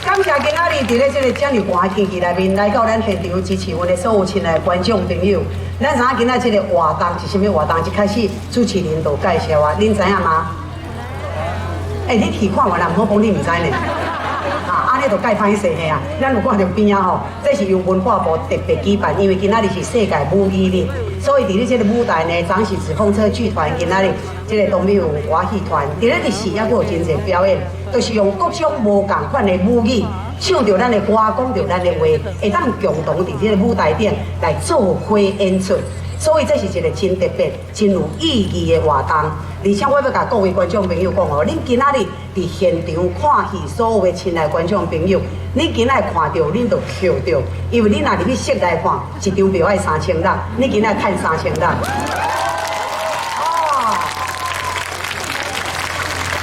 感謝今仔日佇咧這个遮爾寒的天氣內面來到咱現場支持阮的所有親愛的觀眾朋友。咱知影今仔這个活動是啥物活動？一開始主持人就介紹啊，恁知影嗎？欸，你戲看完啦，毋好講你毋知呢。啊，按呢就蓋歹勢嘿啊！咱有看著邊仔吼，這是由文化部特別舉辦，因為今仔日是世界母語日，所以佇咧這个舞台呢，彰是紙風車劇團今仔日這个東美有歌戲團，佇咧日時猶閣有真濟表演，就是用各種無仝款的母語，唱著咱的歌，講著咱的話，會當共同佇這个舞台頂來做伙演出。所以這是一个真特別、真有意義的活動。而且我欲共各位觀眾朋友講哦，恁今仔日佇現場看戲，所有的親愛觀眾朋友，你今仔日看著，恁就抾著，因為你若入去室內看，一張票愛3600，你今仔日趁3600。哦，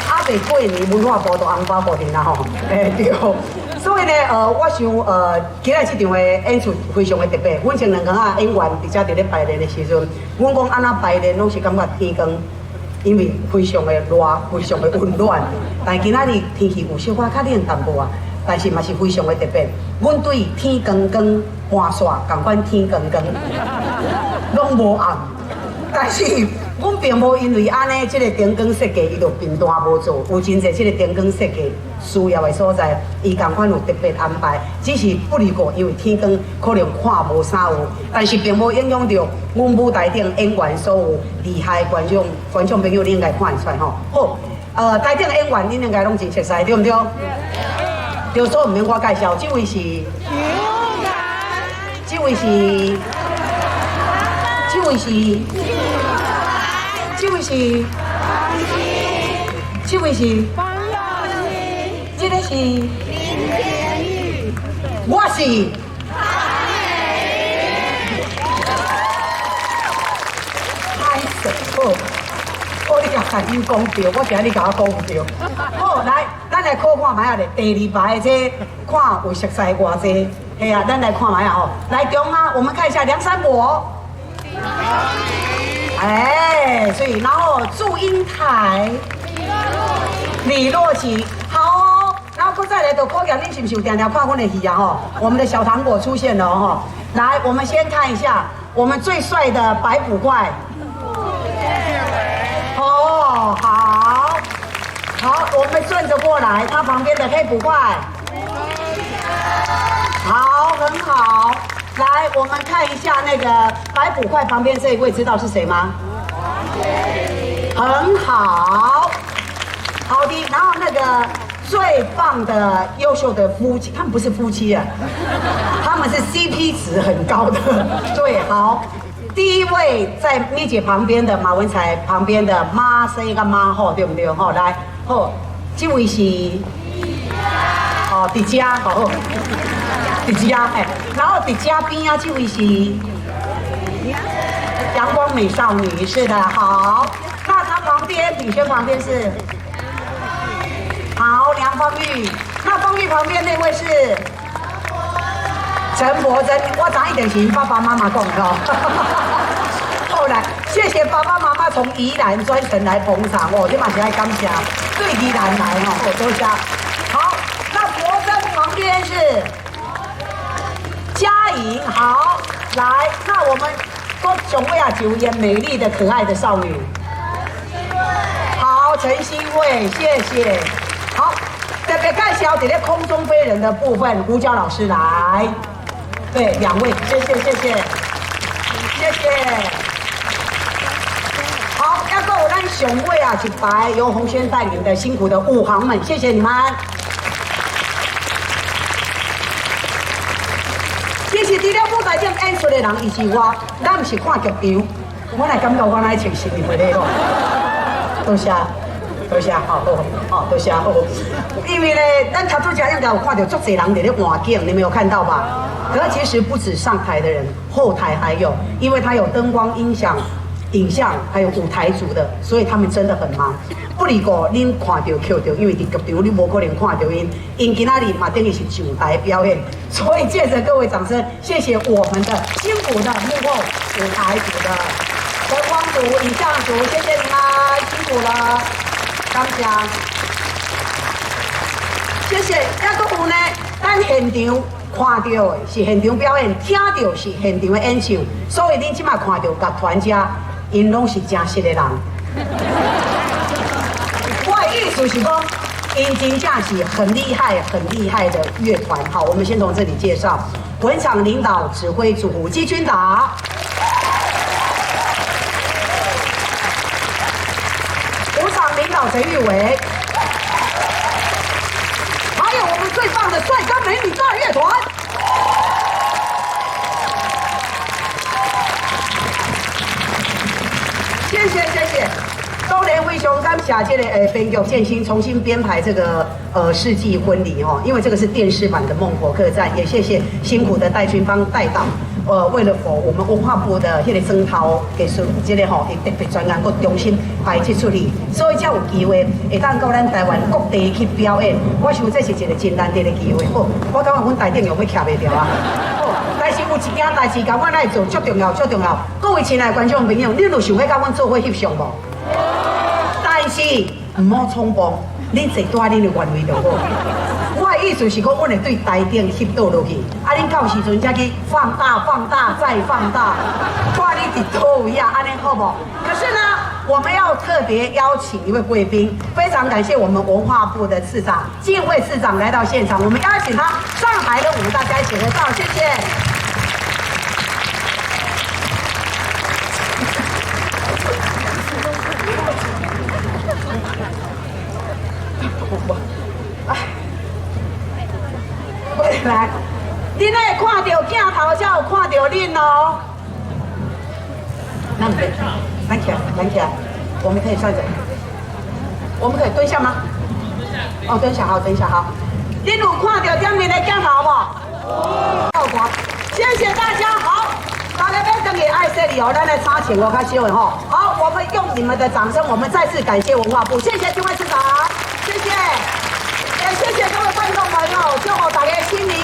啊未過年文化部就紅包固定啦吼，欸對。所以呢，我想，今仔這場的演出非常的特別。阮前兩工仔演員佇遮佇咧排練的時陣，阮講按怎排練攏是感覺天光，因為非常的熱，非常的溫暖。但今仔日天氣有小可較冷淡薄仔，但是嘛是非常的特別。阮對天光光搬煞仝款天光光，攏無暗。但是阮並無因為按呢，這个燈光設計伊就平淡無做，有真濟這个燈光設計需要的所在，伊仝款有特別安排。只是不離過，因為天光可能看無啥有，但是並無影響著阮舞台頂演員所有厲害的觀眾，觀眾朋友，你應該看會出來吼。好，台頂演員恁應該攏真熟似，對毋對？對，所以毋免我介紹，這位是，這位是，這位是。這位是，這位是，這个是，我是，歹勢，好，好，你共台語講對，我驚你共我講毋對。好，來，咱來考看覓仔咧，第二排這看有熟似偌濟，嘿啊，咱來看覓仔吼。來中啊，我們看一下梁山伯。哎，所以然後祝英台、李洛琪，好哦。然後閣再來就考驗恁是毋是有定定看阮的戲啊？吼，我們的小糖果出現了吼。來，我們先看一下我們最帥的白捕快。哦，好，好，我們順着過來，他旁邊的黑捕快。好，很好。來，我們看一下那個白捕快旁邊這一位，知道是誰嗎？很好，好的。然後那個最棒的、優秀的夫妻，他們不是夫妻啊，他們是 CP 值很高的。對，好，第一位在咪姐旁邊的馬文才旁邊的媽生一個媽吼，對不對？吼，來，好，這位是，哦，佇遮，好。佇遮，哎，然後佇遮邊仔這位是陽光美少女，是的，好。那他旁邊，品軒旁邊是，好，梁芳玉。那芳玉旁邊那位是陳柏珍，我知一定是𪜶爸爸媽媽講的哦。後來，謝謝爸爸媽媽從宜蘭專程來捧場哦，這嘛是愛感謝，對宜蘭來吼，多謝。好，那柏珍旁邊是。嘉穎，好，來，那我們閣上尾仔一位美麗的、可愛的少女，好，陳新慧，謝謝。好，特別介紹佇咧空中飛人的部分，胡椒老師來，對，兩位，謝謝，謝謝，謝謝。好，猶閣有咱上尾仔一排由洪軒帶領的辛苦的武行們，謝謝你們。其實佇咧舞台頂演出的人，伊是我，咱毋是看劇場，我來感覺我來穿新年回來咯。多謝，多謝，好好，好，多謝，好。因為呢，咱頭拄才應該有看著足濟人佇咧換景，你們有看到吧？可是其實不止上台的人，後台還有，因為他有燈光、音響、影像，還有舞台組的，所以他們真的很忙。不離過恁看著抾著，因為佇劇場你無可能看著𪜶，𪜶今仔日嘛等於是上台表演，所以借着各位掌聲，謝謝我們的辛苦的幕後舞台組的燈光組、影像組，謝謝你們辛苦了，感謝，謝謝。猶閣有呢，咱現場看著的是現場表演，聽著是現場的演唱，所以恁這馬看著樂團遮，𪜶攏是誠實的人。我的意思是講，𪜶真正是很厲害、很厲害的樂團。好，我們先從這裡介紹，本場領導指揮主胡基軍達，舞場領導陳玉偉，還有我們最棒的帥哥美女大樂團。謝謝謝謝，當然非常感謝這個編劇建新重新編排這個世紀婚禮哦，因為這個是電視版的孟婆客棧，也謝謝辛苦的戴軍幫帶導。為了符我們文化部的彼個妝頭技術，這個吼，伊特別專案，閣重新排這齣戲，所以才有機會會當到咱台灣各地去表演。我想這是一個真難得的機會。好，我感覺阮台頂用欲徛袂著啊。好，但是有一件代誌，共阮來做，足重要，足重要。各位親愛的觀眾朋友，恁有想欲佮阮做伙翕相無？但是毋好衝動，恁坐佇恁的原位就好。我的意思是講，阮會對台頂翕倒落去，啊，恁到時陣才去放大、放大再放大，看你佇佗位啊，按呢好無？可是呢，我們要特別邀請一位貴賓，非常感謝我們文化部的次長金惠次長來到現場，我們邀請他上台跟我們大家一起合照，謝謝。來，恁愛看著鏡頭才有看著恁哦。那來，來起來，來起來，我們可以站着，我們可以蹲下嗎？哦，蹲下好，蹲下好。恁有看著頂面的鏡頭無？效果，謝謝大家。好，大家欲轉去愛說理哦，咱來差錢我較少的吼。好，我們用你們的掌聲，我們再次感謝文化部，謝謝金惠次長，謝謝，也謝謝各位觀眾朋友，祝福大家新年